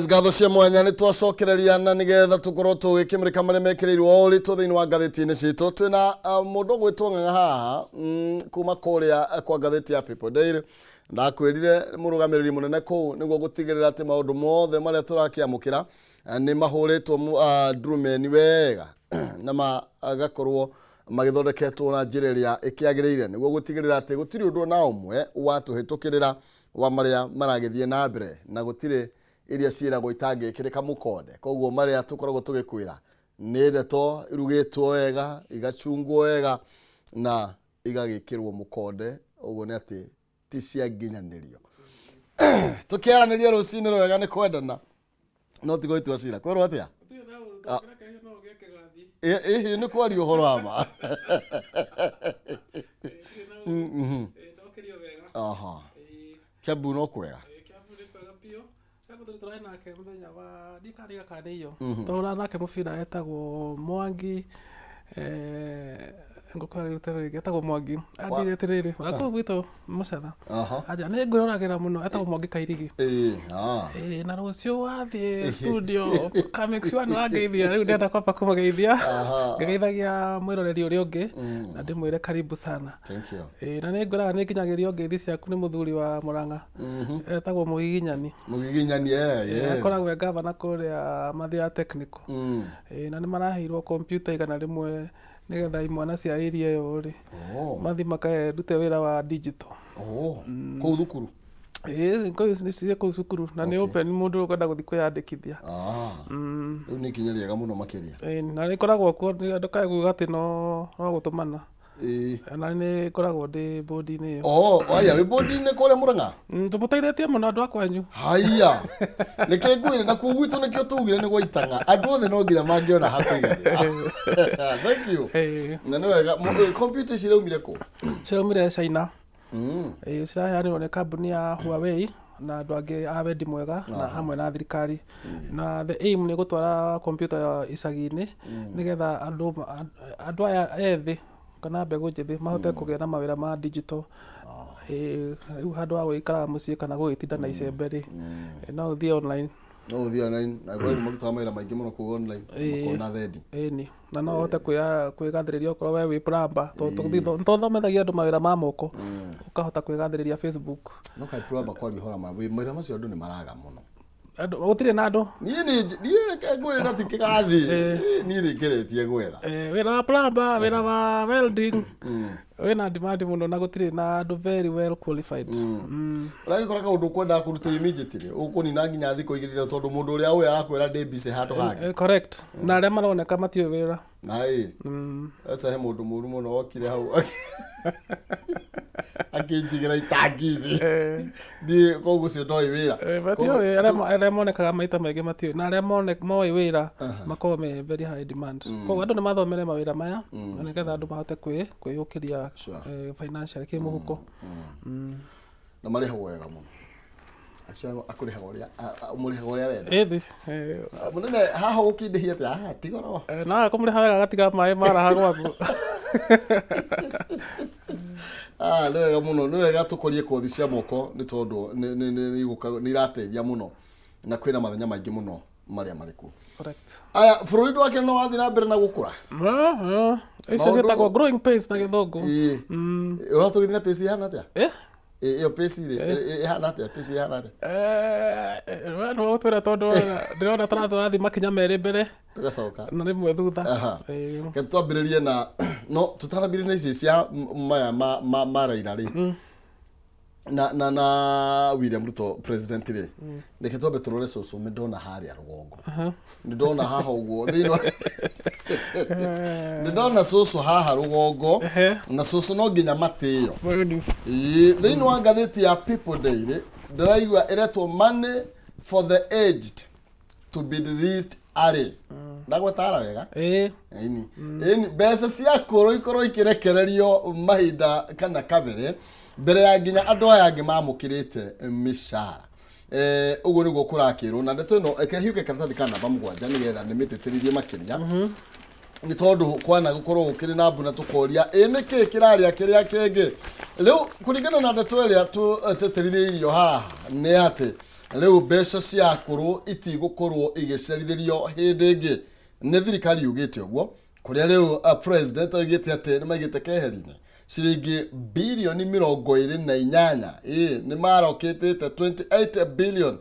Yes, ngatho cia mwanya nĩ twacokereria na nĩgetha tũkorwo tũgĩkĩmũrĩka marĩa mekĩrĩirwo ũritũ thĩinĩ wa ngathĩti-inĩ citũ. Twĩna mũndũ ũgwĩtwo Ng'ang'a haha kuma kũrĩa kwa ngathĩti ya People Daily. Ndakwĩrire mũrũgamĩrĩri mũnene kũu nĩguo gũtigĩrĩra atĩ maũndũ mothe marĩa tũrakĩamũkĩra nĩ mahũrĩtwo ndurumeni wega na magakorwo magĩthondeketwo na njĩra ĩrĩa ĩkĩagĩrĩire nĩguo gũtigĩrĩra atĩ gũtirĩ ũndũ ona ũmwe watũhĩtũkĩrĩra wa marĩa maragĩthiĩ na mbere na gũtirĩ iria ciĩragwo itangĩkĩrĩka mũkonde. Koguo marĩa tũkoragwo tũgĩkwĩra nĩ ndeto irugĩtwo wega, igacungwo wega na igagĩkĩrwo mũkonde, ũguo nĩ atĩ ti cia nginyanĩrio. Tũkĩaranĩria rũcinĩ rwega nĩ kwendana no ti gũitua cira. Kwĩrwo atĩa? Ĩhĩ nĩ kwaria ũhoro wa ma. Aha. Kiambu no kwega. Tũrarĩ nake mũthenya wa ndikariga kana nĩ iyo tũhũraga nake mũbira etagwo Mwangi, ngũkũra rĩu rĩngĩ etagwo Mwangi anjĩrire atĩrĩrĩ wa kũu gwitũ Mũcatha. Anja nĩ ngwĩroragĩra mũno etagwo Mwangi Kairigi. Ĩĩ, ah. Ĩĩ, na rũciũ wathiĩ studio ka make sure nĩ wangeithia. Rĩu ndĩrenda kwamba kũmũgeithia ngĩgeithagia mwĩroreri ũrĩa ũngĩ na ndĩmwĩre karibu sana. Thank you. Ĩĩ, na nĩ ngwĩraga nĩ nginyagĩrio ngeithi ciaku nĩ mũthuri wa Mũrang'a etagwo Mũgiginyani. Mũgiginyani, eh, yes. Akoragwo e gavana kũrĩa Mathioya Technical. Ĩĩ, na nĩ maraheirwo kompiuta 100 nĩgetha imwana cia area ĩyo rĩ mathiĩ makerute wĩra wa digital. Oh, kũu thukuru? Ĩĩ, kũu ciĩ kũu cukuru na nĩ open mũndũ ũkwenda gũthiĩ kwĩyandĩkithia. Ah. Rĩu nĩ ikinya rĩega mũno makĩria. Ĩĩ, na nĩ ĩkoragwo kuo ndũkae kuga atĩ no gũtũmana. Na nĩ ngoragwo ndĩ bũndi-inĩ ĩyo. Oh, aya wĩ bũndi-inĩ kũrĩa Mũrang'a? Tũmũteithĩtie mũno andũ a kwanyu. Haiya. Reke ngwĩre na kũu gwitũ nĩkĩo tugire nĩ gwa itang'a. Andũ othe no nginya mangĩona ha kũiganĩra. Thank you. Na nĩ wega. Computer ici iraumire kũ? Ciraumire China. Ciraheanirwo nĩ kambuni ya Huawei na andũ angĩ a wendi mwega na hamwe na thirikari. Na the aim nĩ gũtwara kompiuta icagi-inĩ nĩgetha andũ aya ethĩ kana mbegũ njĩthĩ mahote kũgĩa na mawĩra ma digital. Rĩu handũ ha gũgĩikaraga mũciĩ kana gũgĩtinda na icembe rĩ, no ũthiĩ online. No ũthiĩ online na kwĩ marutaga mawĩra maingĩ mũno kũu online makona thendi. Ĩni, na no ũhote kwĩgathĩrĩria okorwo we wĩ plumber, tondũ nĩ tũthomithagia andũ mawĩra ma moko, ũkahota kwĩgathĩrĩria Facebook. No kaĩ plumber kwaria ũhoro wa ma, mawĩra macio andũ nĩ maraga mũno. Andũ gũtirĩ na andũ. Niĩ nĩ niĩ reke ngwĩre na ti kĩgathi. Niĩ nĩ ngeretie gwetha. Wĩra wa plumber, wĩra wa welding wĩna demand mũno na gũtirĩ na andũ very well qualified. Ũragĩkora kaũndũ ũkwendaga kũrutĩrwo immediately ũkũnina nginya thikũ 2 tondũ mũndũ ũrĩa ũĩ arakwĩra ndĩ busy handũ hangĩ. Correct. Na arĩa maroneka matiũĩ wĩra. Na ĩ aca he mũndũ mũru mũno okire hau akĩnjigĩra itangi thĩ niĩ koguo ũcio ndoĩ wĩra. Matiũĩ, arĩa monekaga maita maingĩ matiũĩ, na arĩa moĩ wĩra makoragwo me very high demand. Koguo andũ nĩ mathomere mawĩra maya na nĩgetha andũ mahote kwĩyũkĩria financially kĩmũhuko. Na marĩhagwo wega mũno. Actually akũrĩhaga ũrĩa ũmũrĩhaga ũrĩa arenda. Ĩthi. Mũnene haha ũgũkĩndĩhia atĩa? Haha ti goro. No akũmũrĩha wega agatiga maĩ maraha gwaku. Ah, nĩ wega mũno, nĩ wega tũkũrie kothi cia moko nĩ tondũ nĩ irateithia mũno na kwĩna mathenya maingĩ mũno marĩa marĩ kuo. Correct. Aya, bũrũri ndwake no wathiĩ na mbere na gũkũra. Icio ciĩtagwo growing pains na gĩthũngũ. Ĩĩ. Ũratũgĩthiĩ na pace ihana atĩa? Ĩyo pace rĩ, ĩhana atĩa? Pace ĩhana atĩa? We nĩwe ũgũtwĩra tondũ ndĩrona ta tũrathiĩ makinya merĩ mbere Tũgacoka. na rĩmwe thutha. Reke twambĩrĩrie na no tũtanambĩrĩrie na ici cia maya ma Raila rĩ. Na William Ruto president rĩ. Reke twambe tũrore cũcũ nĩ ndona harĩa rũgongo. Nĩ ndona haha ũguo thĩinĩ wa nĩ ndona cũcũ haha rũgongo na cũcũ no nginya matĩo. Ĩĩ, thĩinĩ wa ngathĩti ya People Daily ndĩraigua ĩretwo money for the aged to be released early. Ndagwetara wega? Ĩĩ. Ĩni. Ĩni, mbeca cia akũrũ ikorwo ikĩrekererio mahinda kana kabere mbere ya nginya andũ aya angĩ mamũkĩrĩte mĩcara. Ũguo nĩguo kũrakĩrwo na ndeto ĩno reke hiũke karatathi ka namba 7 nĩgetha ndĩmĩtĩtĩrithie makĩria. Nĩ tondũ kwana gũkorwo gũkĩrĩ na mbu na tũkoria ĩ nĩkĩ kĩrarĩa kĩrĩa kĩngĩ. Rĩu kũringana na ndeto ĩrĩa tũtĩtĩrithĩirio haha nĩ atĩ Rĩu mbeca cia akũrũ itigũkorwo igĩcerithĩrio hĩndĩ ĩngĩ. Nĩ thirikari yugĩte ũguo, kũrĩa rĩu president oigĩte atĩ nĩ maigĩte keheri-inĩ ciringi birioni 28, ĩĩ nĩ marokĩtĩte 28 billion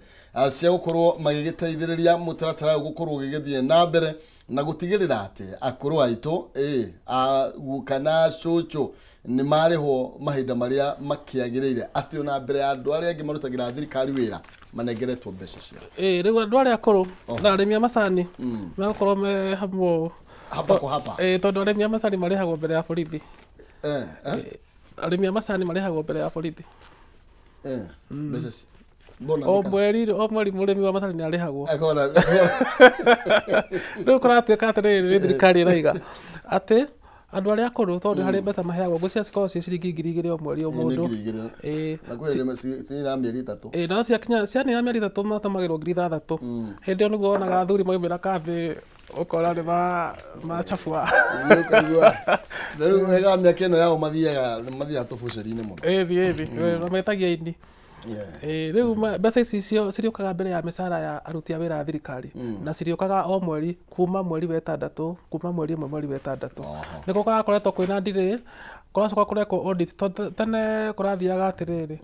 cia gũkorwo magĩgĩteithĩrĩria mũtaratara ũyũ gũkorwo ũgĩgĩthiĩ na mbere na gũtigĩrĩra atĩ akũrũ aitũ, ĩĩ guka na cũcũ, nĩ marĩhwo mahinda marĩa makĩagĩrĩire, atĩ ona mbere ya andũ arĩa angĩ marutagĩra thirikari wĩra manengeretwo mbeca ciao. Ĩĩ, rĩu andũ arĩa akũrũ na arĩmi a macani megũkorwo me hamwe hapa kwa hapa. Ĩĩ, tondũ arĩmi a macani marĩhagwo mbere ya borithi. Eh, eh? Arĩmi a macani marĩhagwo mbere ya borithi. Mbeca ci mbona O mweri o mweri mũrĩmi wa macani nĩ arĩhagwo. Akona. Rĩu kũratuĩka atĩrĩrĩ, nĩ thirikari ĩraiga atĩ andũ arĩa akũrũ, tondũ harĩ mbeca maheagwo, ngwĩciria cikoragwo ciĩ ciringi 2000 o mweri o mũndũ. 2000. Ĩĩ. Na kwĩ cinina mĩeri 3. Ĩĩ, no ciakinya cianina mĩeri 3 matũmagĩrwo 6000. Hĩndĩ ĩyo nĩguo wonaga athuri maumĩra kambĩ, ũkora nĩ macabua. Nĩ ũkaigua na rĩu wega mĩaka ĩno yao mathiaga tũbucĩri-inĩ mũno. Ĩni ĩni, metagia ini. Ĩĩ, rĩu mbeca ici cio cirĩũkaga mbere ya mĩcara ya aruti a wĩra a thirikari, na cirĩũkaga o mweri kuma mweri wa ĩtandatũ, kuma mweri 1 mweri wa 6. Nĩguo kũrakoretwo kwĩna delay, kũracoka kũrekwo audit, tondũ tene kũrathiaga atĩrĩrĩ,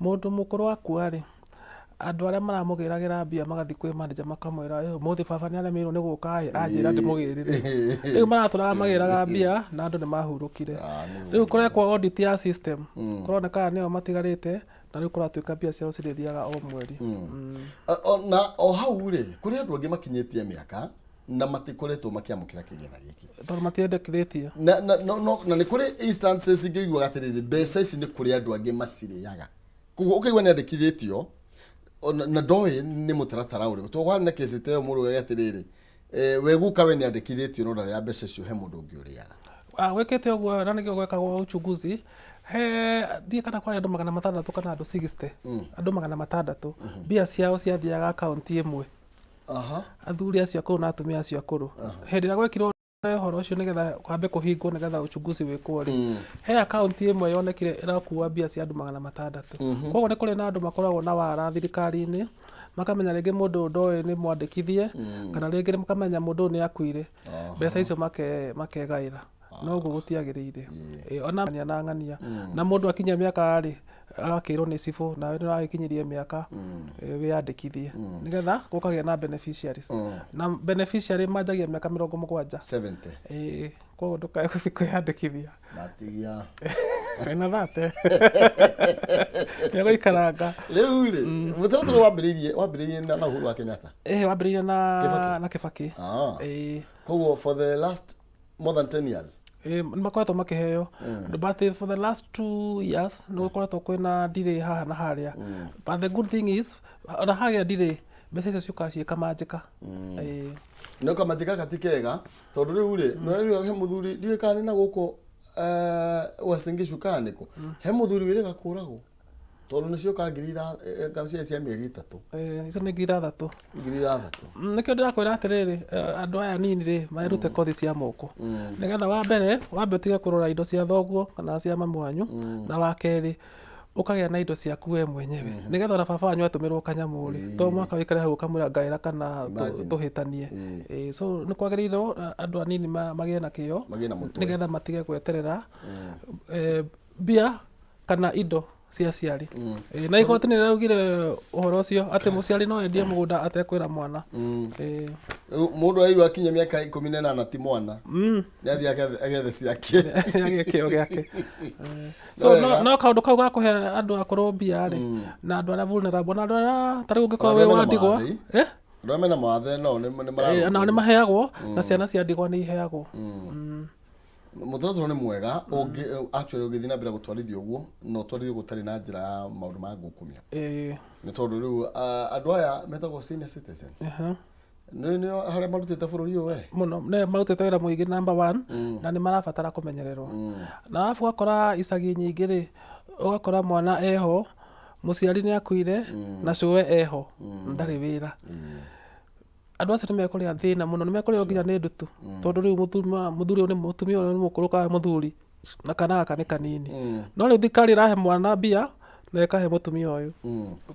mũndũ mũkũrũ akua rĩ, andũ arĩa maramũgĩragĩra mbia magathiĩ kwĩ manager makamwĩra, "Ĩ, ũmũthĩ baba nĩ aremeirwo nĩ gũka ĩ, anjĩra ndĩmũgĩrĩre." Rĩu maratũraga magĩraga mbia na andũ nĩ mahurũkire. Rĩu kũrekwo audit ya system, kũronekana nĩo matigarĩte, na rĩu kũratuĩka mbia ciao cirĩthiaga o mweri. Na o hau rĩ, kũrĩ andũ angĩ makinyĩtie mĩaka na matikoretwo makĩamũkĩra kĩgĩna gĩkĩ. Tondũ matiendekithĩtie. Na, na, no, no, na nĩ kũrĩ instances ingĩ ũiguaga atĩrĩrĩ, mbeca ici nĩ kũrĩ andũ angĩ macirĩaga. Koguo ũkaigua nĩ andĩkithĩtio na ndoĩ nĩ mũtaratara ũrĩkũ. Tondũ kwarĩ na kesi ta ĩyo mũndũ oigaga atĩrĩrĩ, we guka we nĩ andĩkithĩtio no ndarĩaga mbeca icio, he mũndũ ũngĩ ũrĩaga. Ah, gwĩkĩte ũguo na nĩkĩo gwekagwo uchunguzi. He ndiĩ kana kwarĩ andũ 600 kana andũ 60, andũ 600 mbia ciao ciathiaga akaunti ĩmwe. Athuri acio akũrũ na atumia acio akũrũ, hĩndĩ ĩrĩa gwekirwo ũhoro ũcio nĩgetha kwambe kũhingwo nĩgetha uchunguzi wĩkwo rĩ, he akaunti ĩmwe yonekire ĩrakua mbia cia andũ 600. Koguo nĩ kũrĩ na andũ makoragwo na wara thirikari-inĩ, makamenya rĩngĩ mũndũ ũyũ ndoĩ nĩ mwandĩkithie, kana rĩngĩ makamenya mũndũ ũyũ nĩ akuire, mbeca icio makegaĩra. No ũguo gũtiagĩrĩire. Ĩĩ, ona ng'ania na ng'ania na mũndũ akinyia mĩaka rĩ, agakĩrwo nĩ cibũ, nawe nĩ ũragĩkinyirie mĩaka, wĩyandĩkithie nĩgetha gũkagĩa na beneficiaries. Na beneficiary manjagia mĩaka 70. 70. Ĩĩ, koguo ndũkae gũthiĩ kwĩyandĩkithia. Matigia. Wĩna thate nĩegũikaranga. Rĩu rĩ, mũtaratara wambĩrĩirie na Uhuru wa Kenyatta? Ĩĩ, wambĩrĩirie na Kibaki? Na Kibaki. Ĩĩ. Koguo for the last more than 10 years. Ĩĩ, nĩ makoretwo makĩheo, but for the last 2 years nĩ gũkoretwo kwĩna delay haha na harĩa, but the good thing is ona hagĩa delay, mbeca icio ciũkaga ciĩ kamanjĩka. Ĩĩ. No kamanjĩka gati kega, tondũ rĩu rĩ, no rĩu he mũthuri, ndiũĩ kana nĩ na gũkũ Uasin Gishu kana nĩkũ, he mũthuri wĩrĩga kũragwo tondũ nĩ cioka ngiri cia mĩeri 3. Ĩĩ, icio nĩ 6000. 6000. Nĩkĩo ndĩrakwĩra atĩrĩrĩ, andũ aya anini rĩ, merute kothi cia moko, nĩgetha wa mbere wambe ũtige kũrora indo cia thoguo kana cia mamu wanyu, na wa kerĩ ũkagĩa na indo ciaku we mwenyewe, nĩgetha ona baba wanyu atũmĩrwo kanyamũ rĩ, to mũhaka wĩikare hau ũkamwĩra ngaĩra kana Imagine. tũhĩtanie. Ĩĩ, so nĩ kwagĩrĩirwo andũ anini magĩe na kĩo Magĩe na mũtwe. Nĩgetha matige gweterera mbia kana indo cia aciari. Ĩĩ, na igoti nĩ rĩraugire ũhoro ũcio atĩ mũciari no endie mũgũnda atekwĩra mwana. Ĩĩ. Rĩu mũndũ airwo akinya mĩaka 18 ti mwana, nĩ athiĩ agethe ciake. Agĩe kĩo gĩake. So Wega. no kaũndũ kau ga kũhe andũ akũrũ mbia rĩ, na andũ arĩa vulnerable, na andũ arĩa ta rĩu ũngĩkorwo Andũ wĩ arĩa wa mena ndigwa, mawathe. Eh? Andũ arĩa mena mawathe nao nĩ Ĩĩ, nao nĩ mararũmbũiyo. maheagwo, na ciana cia ndigwa nĩ iheagwo. Mũtaratara nĩ mwega ũngĩ, actually ũngĩthiĩ na mbere gũtwarithio ũguo, na ũtwarithio gũtarĩ na njĩra ya maũndũ ma ngukumio, nĩ tondũ rĩu andũ aya metagwo senior citizens nĩ harĩa marutĩte bũrũri ũyũ we. Mũno, nĩ marutĩte wĩra mũingĩ, number one, na nĩ marabatara kũmenyererwo. Na arabu ũgakora icagi nyingĩ rĩ, ũgakora mwana eho, mũciari nĩ akuire, na cũwe eho ndarĩ wĩra. Andũ acio nĩ mekũrĩa thĩna mũno, nĩ mekũrĩo nginya nĩ ndutu, tondũ rĩu mũthuri ũyũ nĩ mũtumia ũyũ nĩ mũkũrũ kana mũthuri na kana gaka nĩ kanini. No rĩu thirikari ĩrahe mwana mbia Na ĩkahe mũtumia ũyũ.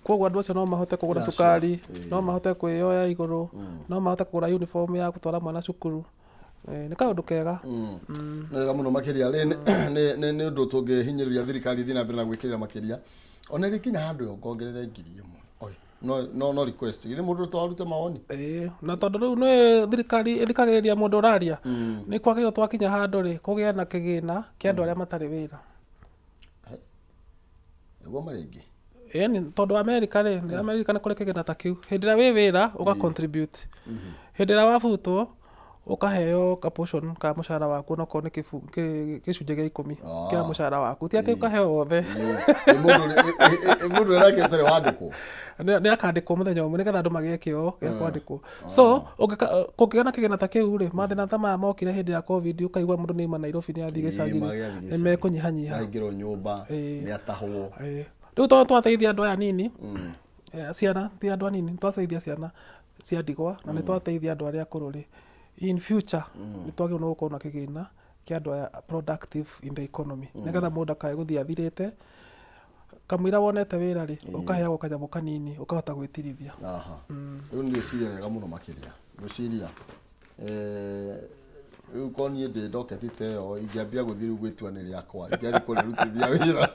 Koguo andũ acio no mahote kũgũra cukari, no mahote kwĩyoya igũrũ, no mahote kũgũra uniform ya gũtwara mwana cukuru. Nĩ kaũndũ kega. Nĩ wega mũno makĩria. Rĩ nĩ ũndũ tũngĩhinyĩrĩria thirikari ĩthiĩ na mbere na gwĩkĩrĩra makĩria, ona ĩgĩkinya handũ yongongerere 1000. Oi, no request, githĩ mũndũ to arute mawoni? Ĩĩ, na tondũ rĩu nĩ thirikari ĩthikagĩrĩria mũndũ ũraria, nĩ kwagĩrĩirwo twakinya handũ rĩ, kũgĩe na kĩgĩna kĩa andũ arĩa matarĩ wĩra. Nĩguo marĩ aingĩ. Ĩni, tondũ Amerika rĩ, nĩ Amerika nĩ kũrĩ kĩgĩna ta kĩu. Hĩndĩ ĩrĩa wĩ wĩra ũga contribute, hĩndĩ ĩrĩa wabutwo ũkaheo ka portion ka mũcara waku, onokorwo nĩ gĩcunjĩ gĩa 10 kĩa mũcara waku, ti atĩ ũkaheo wothe. Ĩ mũndũ ũrĩa nake ũtarĩ wandĩkwo? Nĩ akandĩkwo mũthenya ũmwe nĩgetha andũ magĩe kĩo gĩa kwandĩkwo. So kũngĩgĩa na kĩgĩna ta kĩu rĩ, mathĩna ta maya mokire hĩndĩ ya COVID, ũkaigua mũndũ nĩ auma Nairobi nĩ athiĩ gĩcagi-inĩ, magĩathiĩ nĩ mekũnyihanyiha. Aingĩrwo nyũmba, nĩ atahwo. Ĩĩ. Rĩu tondũ twateithia andũ aya anini, ciana, ti andũ anini, twateithia ciana cia ndigwa na nĩ twateithia andũ arĩa akũrũ rĩ, in future nĩ twagĩrĩirwo nĩ gũkorwo na kĩgĩna kĩa andũ aya productive in the economy, nĩgetha mũndũ ndakae gũthiĩ athirĩte. Kamũira wonete wĩra rĩ, ũkaheagwo kanyamũ kanini ũkahota gwĩtirithia. Aha. Rĩu nĩ rĩciria rĩega mũno makĩria. Ngwĩciria rĩu ko niĩ ndĩ ndoketi ta ĩyo, ingĩambia gũthiĩ rĩu gwĩtua nĩ rĩakwa, ingĩathiĩ kũrĩrutithia wĩra.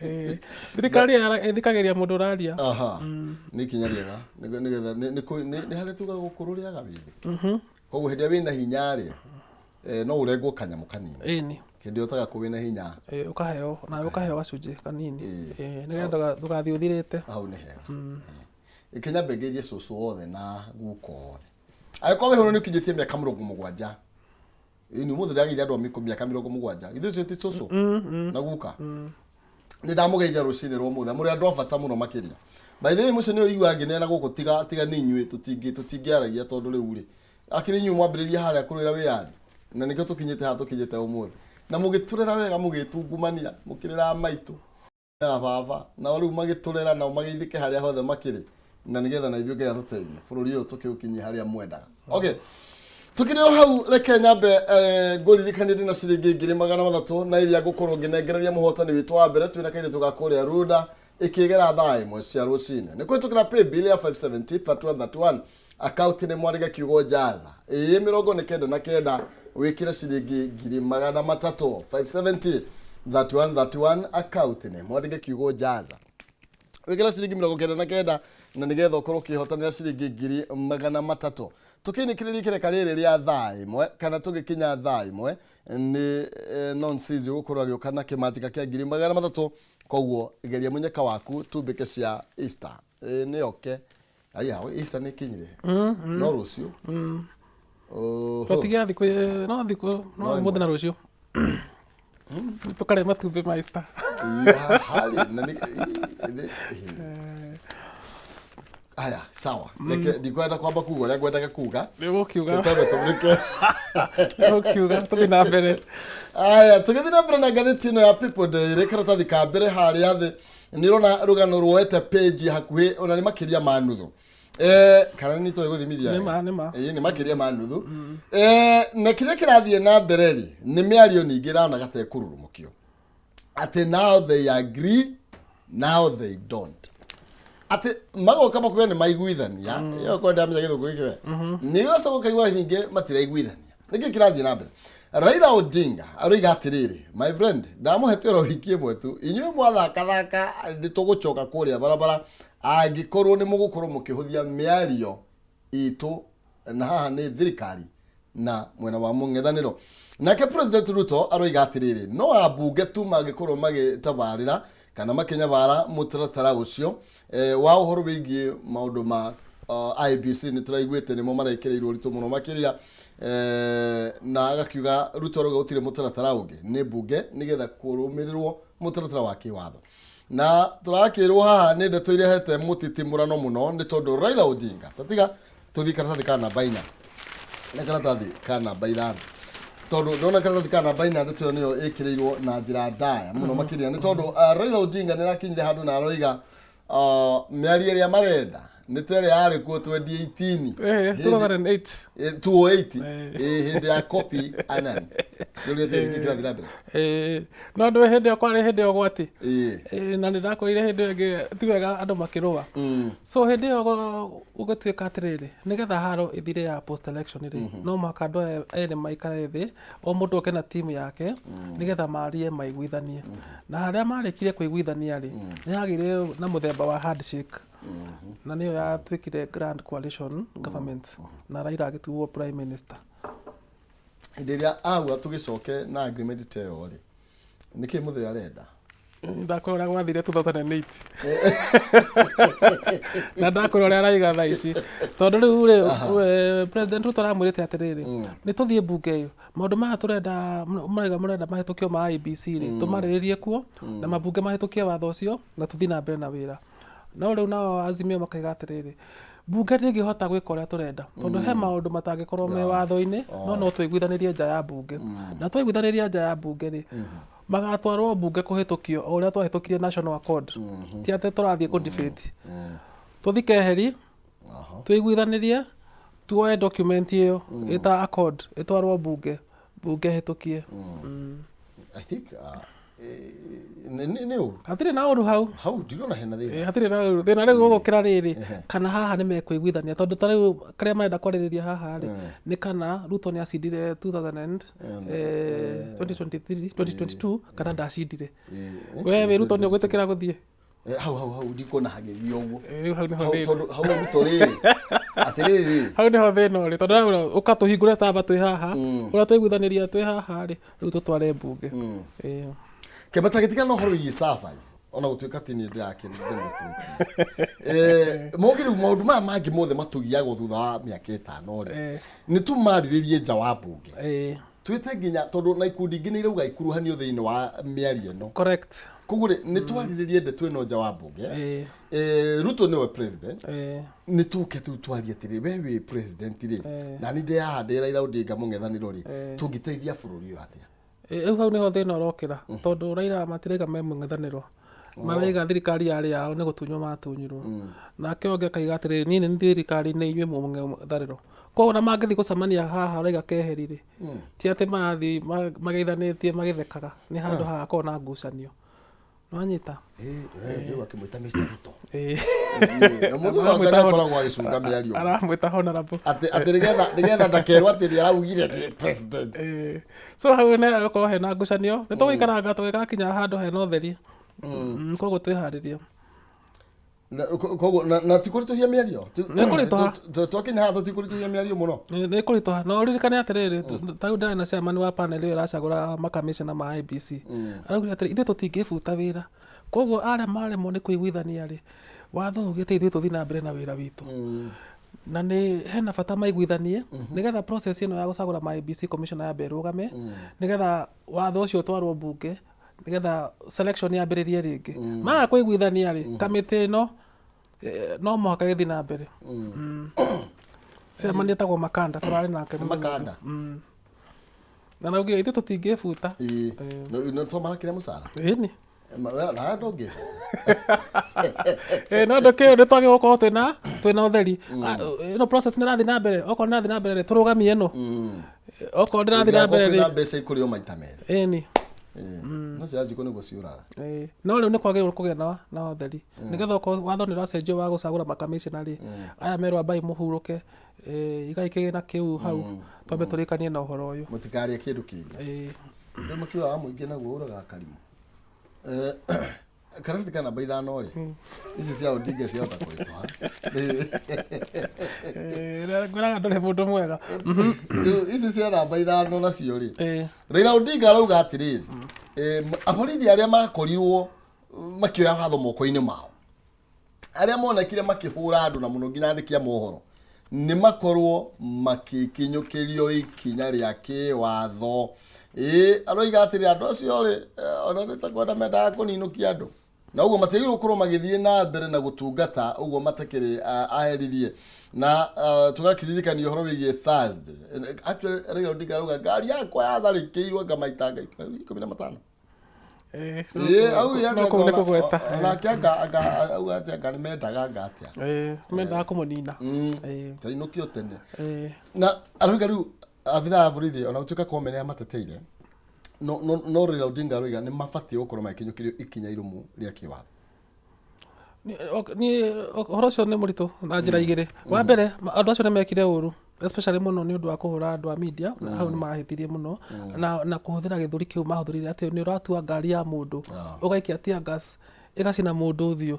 Ĩĩ. Thirikari ĩthikagĩrĩria mũndũ ũraria. Aha. Nĩ ikinya rĩega. Nĩgetha nĩ harĩa tugaga gũkũrũ rĩaga wĩthĩ. Koguo hĩndĩ ĩrĩa wĩna hinya rĩ, no ũrengwo kanyamũ kanini. Ĩni. Hĩndĩ ĩrĩa ũtagakorwo wĩna hinya. Ĩĩ, ũkaheo nawe, ũkaheo gacunjĩ kanini. Ĩĩ, nĩgetha ndũgathiĩ ũthirĩte. Hau nĩ hega. Reke nyambe ngeithie cũcũ wothe na guka wothe. Angĩkorwo wĩ hau nĩ ũkinyĩtie mĩaka 70. Ĩĩ, nĩ ũmũthĩ ndĩrageithia andũ a mĩaka 70. Githĩ ũcio ti cũcũ na guka? Nĩ ndamũgeithia rũcinĩ rwa ũmũthĩ. Mũrĩ andũ a bata mũno makĩria. By the way, mũcio nĩ ũiguaga ngĩneana gũkũ, tiga nĩ inyuĩ tũtingĩaragia, tondũ rĩu rĩ, akĩrĩ inyuĩ mwambĩrĩria harĩa kũrũĩra wĩyathi, na nĩkĩo tũkinyĩte haha tũkinyĩte ũmũthĩ. Na mũgĩtũrera wega, mũgĩtungumania, mũkĩrera maitũ na baba, nao rĩu magĩtũrera, nao magĩithĩke harĩa hothe makĩrĩ, na nĩgetha na ithuĩ Ngai atũteithie bũrũri ũyũ tũkĩũkinyie harĩa mwendaga. Okay, tukĩrĩ o hau, reke nyambe ngũririkanie ndĩna ciringi 300,000 na iria ngũkorwo ngĩnengereria mũhotani witũ wa mbere. Twĩna kairĩtu ga kũrĩa Runda ĩkĩgera thaa 1 cia rũcinĩ nĩ kũhĩtũkĩra paybill ya 570 3131, akaunti nĩ mwandĩke kiugo jaza, ĩĩ, 99, wĩkĩre ciringi 300,000. 570 3131, akaunti nĩ mwandĩke kiugo jaza, wĩkĩre ciringi 99, na nĩgetha ũkorwo ũkĩhotanĩra ciringi 300,000. Tũkĩinĩkĩrĩria ikereka rĩrĩ rĩa thaa 1, kana tũgĩkinya thaa 1, nĩ nonsizi ũgũkorwo agĩũka na kĩmanjĩka kĩa 300,000. Koguo geria mũnyaka waku tumbĩke cia Easter. Nĩ oke aya, Easter nĩ ĩkinyire, no rũciũ. Oho. Tũtigia thikũ, no thikũ no No ũmũthĩ na rũciũ tũkarĩa matumbĩ ma Easter. Ya, harĩ na aya, sawa, reke ndikwenda kwamba kuga ũrĩa ngwendaga kuga. Nĩ ũgũkiuga. Tũtambe tũmũrĩke. Nĩ ũgũkiuga, tũthiĩ na mbere. Aya, tũgĩthiĩ na mbere na ngathĩti ĩno ya People Daily, karatathi ka mbere harĩa thĩ nĩ ũrona rũgano ruoete page hakuhĩ ona nĩ makĩria ma nuthu. Kana nĩ tũĩ gũthimithia? Nĩ ma, nĩ ma. Ĩĩ, nĩ makĩria ma nuthu. Na kĩrĩa kĩrathiĩ na mbere rĩ, nĩ mĩario ningĩ ĩrona gatekũrurumũkio atĩ now they agree, now they don't, atĩ magoka makuge nĩ maiguithania. Ĩyo kwa ndamenya gĩthũngũ gĩkĩ we nĩ ũcoka ũkaigua ningĩ matiraiguithania. Nĩkĩ kĩrathiĩ na mbere? Raila Odinga aroiga atĩrĩrĩ, my friend, ndamũhete oro wiki ĩmwe tu, inyuĩ mwathakathaka nĩ tũgũcoka kũrĩa barabara angĩkorwo nĩ mũgũkorwo mũkĩhũthia mĩario itũ, na haha nĩ thirikari na mwena wa mũng'ethanĩro. Nake President Ruto aroiga atĩrĩrĩ, no ambunge tu mangĩkorwo magĩtabarĩra kana makĩnyabara mũtaratara ũcio wa ũhoro wĩgiĩ maũndũ ma IEBC. Nĩ tũraiguĩte nĩmo marekĩrĩirwo ũritũ mũno makĩria, na agakiuga, Ruto arauga gũtirĩ mũtaratara ũngĩ, nĩ mbunge nĩgetha kũrũmĩrĩrwo mũtaratara wa kĩwatho. Na tũrakĩrwo haha nĩ ndeto irehete mũtitimũrano mũno, nĩ tondũ Raila Odinga, tatiga tũthiĩ karatathi ka namba 4 na karatathi ka namba 5, tondũ ndona karatathi ka namba 4, ndeto ĩyo nĩyo ĩkĩrĩirwo na njĩra ndaya mũno makĩria, nĩ tondũ Raila Odinga nĩ arakinyire handũ na aroiga mĩario ĩrĩa marenda Nĩ ta ĩrĩa yarĩ kuo 2018. 2008. 208. Eh. Hĩndĩ ya Kofi Annan. Rĩu rĩtĩ nĩkĩ kĩrathiĩ na mbere? No ndũĩ hĩndĩ ĩyo kwarĩ hĩndĩ ya ũgwati. Na nĩ ndakorire hĩndĩ ĩyo ĩngĩ ti wega andũ makĩrũa. So hĩndĩ ĩyo gũgĩtuĩka atĩrĩrĩ, nĩgetha haro ĩthire ya post election rĩ, no mũhaka andũ aya erĩ maikare thĩ, o mũndũ oke na timu yake, nĩgetha marie maiguithanie. Na harĩa marĩkirie kũiguithania rĩ, nĩ hagĩire na mũthemba wa handshake. Na nĩyo yatuĩkire Grand Coalition Government, na Raila agĩtuo prime minister. Hĩndĩ ĩrĩa auga tũgĩcoke na agreement ta ĩyo rĩ, nĩkĩ mũthee arenda? Ndakwĩra ũrĩa gwathire 2008 na ndakwĩra ũrĩa araiga thaa ici, tondũ rĩu rĩ, President Ruto aramwĩrĩte atĩrĩrĩ, nĩ tũthiĩ mbunge ĩyo, maũndũ maya tũrenda, mũraiga mũrenda mahĩtũkio ma IEBC rĩ, tũmarĩrĩrie kuo na mambunge mahĩtũkie watho ũcio na tũthiĩ na mbere na wĩra. No rĩu nao Azimio makaiga atĩrĩrĩ, mbunge ndĩngĩhota gwĩka ũrĩa tũrenda tondũ he maũndũ matangĩkorwo me watho-inĩ, no tũiguithanĩrie nja ya mbunge, na twaiguithanĩria nja ya mbunge rĩ, magatwarwo mbunge kũhĩtũkio o ũrĩa twahĩtũkirie National Accord. Ti atĩ tũrathiĩ kũ debate, tũthi keheri, tũiguithanĩrie, tuoe document ĩyo ĩta accord ĩtwarwo mbunge, mbunge ĩhĩtũkie. I think nĩ ũru. Hatirĩ na ũru hau. Hau ndirona hena thĩna. Hatirĩ na ũru. Thĩna rĩu ũgũkĩra rĩrĩ, kana haha nĩ mekũiguithania, tondũ ta rĩu karĩa marenda kwarĩrĩria haha rĩ, nĩ kana Ruto nĩ acindire 2000 and, 2023, 2022 kana ndacindire. We wĩ Ruto nĩ ũgwĩtĩkĩra gũthiĩ? Hau ndikuona hagĩthiĩ ũguo. Rĩu hau nĩho Hau thĩna. Tondũ hau Ruto rĩ, atĩrĩrĩ. Hau nĩho thĩna ũrĩ, tondũ rĩu ũka tũhingũre server twĩ haha, ũrĩa twaiguithanĩria twĩ haha rĩ, rĩu tũtware mbunge. Kĩamba ta gĩtigana ũhoro wĩgiĩ server, ona gũtuĩka ti niĩ ndĩrakĩ demonstrate. Mogi rĩu maũndũ maya mangĩ mothe matũgiagwo thutha wa mĩaka 5 rĩ, nĩ tũmarĩrĩrie nja wa mbunge. Twĩte nginya tondũ na ikundi ingĩ nĩ irauga ikuruhanio thĩinĩ wa mĩario ĩno. Correct. Koguo rĩ, nĩ twarĩrĩrie ndeto ĩno nja wa mbunge. Ruto nĩwe president. Nĩ tũke rĩu twarie atĩrĩ, we wĩ president rĩ, na niĩ ndĩ haha ndĩ Raila Odinga mũng'ethanĩro rĩ, tũngĩteithia bũrũri ũyũ atĩa? Rĩu hau nĩho thĩna ũrokĩra, tondũ Raila matiraiga me mũng'ethanĩro, maraiga thirikari yarĩ yao, nĩ gũtunywo matunyirwo. Nake ũngĩ akaiga atĩrĩrĩ, niĩ nĩ thirikari-inĩ, inyuĩ mwĩ mũng'ethanĩro. Koguo ona mangĩthiĩ gũcemania haha ũraiga keheri rĩ, ti atĩ marathiĩ mageithanĩtie magĩthekaga, nĩ handũ hagakorwo na ngucanio. Nĩwanyita? Rĩu akĩmwĩta Mr Ruto. Ĩĩ. Na mũthuri wake nĩ akoragwo agĩcunga mĩario. Aramwĩta honorable. Atĩ nĩgetha ndakerwo atĩ nĩ araugire atĩ president. Ĩĩ. So hau nĩ hagũkorwo hena ngucanio, nĩ tũgũikaranga tũgĩgakinya handũ hena ũtheri. Koguo twĩharĩrie. Koguo na ti kũritũhia mĩario. Nĩ kũritũha. Twakinya haha tũtikũritũhia mĩario mũno. Nĩ kũritũha. Na ũririkane atĩrĩrĩ, ta rĩu ndĩrarĩ na chairman wa panel ĩyo ĩracagũra makamishna ma IEBC. Araugire atĩrĩ, ithuĩ tũtingĩbuta wĩra. Koguo arĩa maremwo nĩ kũiguithania rĩ, watho ugĩte ithuĩ tũthiĩ na mbere na wĩra witũ. Na nĩ hena bata maiguithanie nĩgetha process ĩno ya gũcagũra ma IEBC commissioner yambe ĩrũgame, nĩgetha watho ũcio ũtwarwo mbunge, nĩgetha selection yambĩrĩrie rĩngĩ. Maga kũiguithania rĩ, kamĩtĩ ĩno no mũhaka ĩthiĩ na mbere. Chairman etagwo Makanda, tũrarĩ nake nĩ Makanda. Na araugire ithuĩ tũtingĩbuta. Ĩĩ. No tũmarakĩria mũcara. Ĩni. Na ndũngĩ. No ndũkĩũĩ nĩ twagĩrĩirwo gũkorwo twĩna ũtheri. Ĩno process nĩ ĩrathiĩ na mbere, okorwo nĩ ĩrathiĩ na mbere rĩ, tũrũgamie ĩno. Okorwo ndĩrathiĩ na mbere rĩ. Kwĩna mbeca ikũrĩo maita merĩ. Ĩni. No cia njikũ nĩguo ciũraga. No rĩu nĩ kwagĩrĩirwo kũgĩa na ũtheri, nĩgetha okorwo watho nĩ ũracenjio wa gũcagũra makamishna rĩ, aya merwo ambai mũhurũke, igai kĩgĩna kĩu hau, twambe tũrĩkanie na ũhoro ũyũ. Mũtikarĩe kĩndũ kĩngĩ. Rĩu mũkiuga wa mũingĩ naguo ũragaga karimũ. Karatathi ka namba 5 rĩ, ici cia Odinga ciahota kũritũha. Ngwĩraga ndũrĩ mũndũ mwega. Rĩu ici cia namba 5 nacio rĩ, Raila Odinga arauga atĩrĩrĩ, aborithi arĩa makorirwo makĩoya watho moko-inĩ mao, arĩa monekire makĩhũra andũ na mũno nginya andĩki a mohoro, nĩ makorwo makĩkinyũkĩrio ikinya rĩa kĩwatho. Aroiga atĩrĩ, andũ acio rĩ, ona nĩ ta kwenda mendaga kũninũkia andũ, na ũguo matiagĩrĩirwo gũkorwo magĩthiĩ na mbere na gũtungata ũguo matakĩrĩ aherithie. Na tũgakĩririkania ũhoro wĩgiĩ Thursday. Actually, Raila Odinga arauga ngari yakwa yatharĩkĩirwo ngamaitanga 15. Ĩĩ, augire no atĩ kũu nĩ anga kũgweta. onake anga auga atĩ anga nĩ mendaga anga atĩa. Mendaga kũmũnina. Tainũkio tene. Na arauga rĩu abithaa a borithi ona gũtuĩka Koome nĩ amateteire, no Raila Odinga aroiga nĩ mabatiĩ gũkorwo magĩkinyũkĩrio ikinya irũmu rĩa kĩwatho. Niĩ ũhoro ũcio nĩ mũritũ na njĩra igĩrĩ. Wa mbere, andũ acio nĩ mekire ũru, especially mũno nĩ ũndũ wa kũhũra andũ a media, hau nĩ mahĩtirie mũno, na kũhũthĩra gĩthũri kĩu mahũthĩrire atĩ nĩ ũratua ngari ya mũndũ, ũgaikia tear gas ĩgacina mũndũ ũthiũ.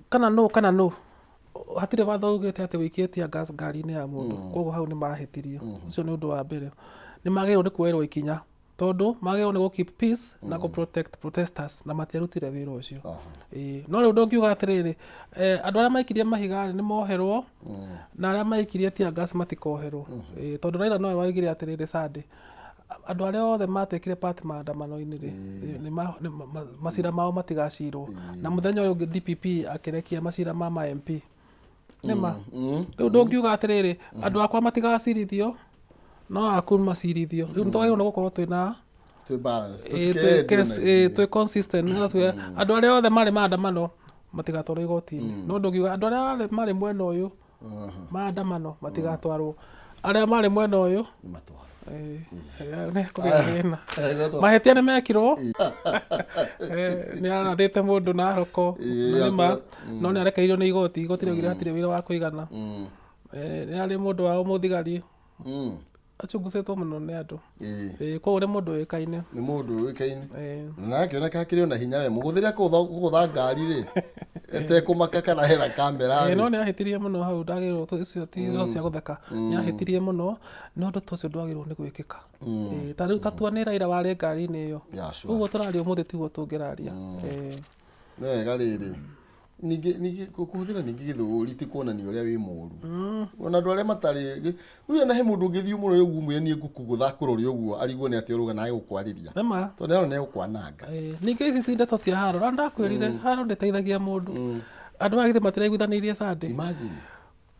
Kana nũ kana nũ, hatirĩ watho ugĩte atĩ ũikie tear gas ngari-inĩ ya mũndũ, koguo hau nĩ mahĩtirie. Ũcio nĩ ũndũ wa mbere. Nĩ magĩrĩirwo nĩ kuoerwo ikinya. Tondũ magĩrĩirwo nĩ gũ keep peace na kũ protect protesters na matiarutire wĩra ũcio. Ĩĩ, no rĩu ndũngiuga atĩrĩrĩ, andũ arĩa maikirie mahiga rĩ nĩ moherwo na arĩa maikirie tear gas matikoherwo. Ĩĩ, tondũ Raila nowe waugire atĩrĩrĩ Sunday, andũ arĩa othe matekire part maandamano-inĩ rĩ, macira mao matigacirwo. Na mũthenya ũyũ ũngĩ DPP akĩrekia macira ma MP. Nĩma. Rĩu ndũngiuga atĩrĩrĩ, andũ akwa matigacirithio no aku macirithio. Rĩu nĩtwagĩrĩirwo nĩ gũkorwo twĩna Twĩ balance. Ĩĩ, Tũtikeende ona ĩĩ, ithuĩ. twĩ consistent nĩgetha tuge andũ arĩa othe marĩ maandamano matigatwarwo igoti-inĩ. No ndũngiuga andũ arĩa othe marĩ mwena ũyũ maandamano matigatwarwo, arĩa marĩ mwena ũyũ Matwarwo. Ĩĩ, nĩ kũgĩa thĩna. Gwetwo- Mahĩtia nĩ mekirwo. Nĩ arathĩte mũndũ na roko na nĩ ma, no nĩ arekereirio nĩ igoti. Igoti rĩaugire hatirĩ wĩra wa kũigana. Nĩ arĩ mũndũ wao mũthigari achungucĩtwo mũno nĩ andũ. Koguo nĩ mũndũ ũĩkaine. Nĩ mũndũ ũĩkaine. Na akĩoneka akĩrĩ ona hinya we mũgũthĩre kũgũtha ngari rĩ etekũmaka kana hena kamera rĩ. No nĩ ahĩtirie mũno hau, ndagĩrĩirwo, icio ti ndeto cia gũtheka. Nĩ ahĩtirie mũno, no ũndũ ta ũcio ndwagĩrĩirwo nĩ gwĩkĩka. Ta rĩu ta tua nĩ Raila warĩ ngari-inĩ ĩyo. Ũguo tũraria ũmũthĩ tiguo tũngĩraria. Nĩ wega rĩrĩ. Ningĩ ningĩ kũhũthĩra ningĩ gĩthũri ti kuonania ũrĩa wĩ mũru. Ona andũ arĩa matarĩ rĩu ona he mũndũ ũngĩthiĩ mũno rĩu ũmwĩre niĩ ngũkũgũtha kũrore ũguo arigwo nĩ atĩa ũrauga na egũkwarĩria. Nĩ ma. Tondũ nĩarona nĩegũkwananga. Ningĩ ici ti ndeto cia haro, na ndakwĩrire haro ndĩteithagia mũndũ. Andũ aya githĩ matiraiguithanirie Sunday? Imagine.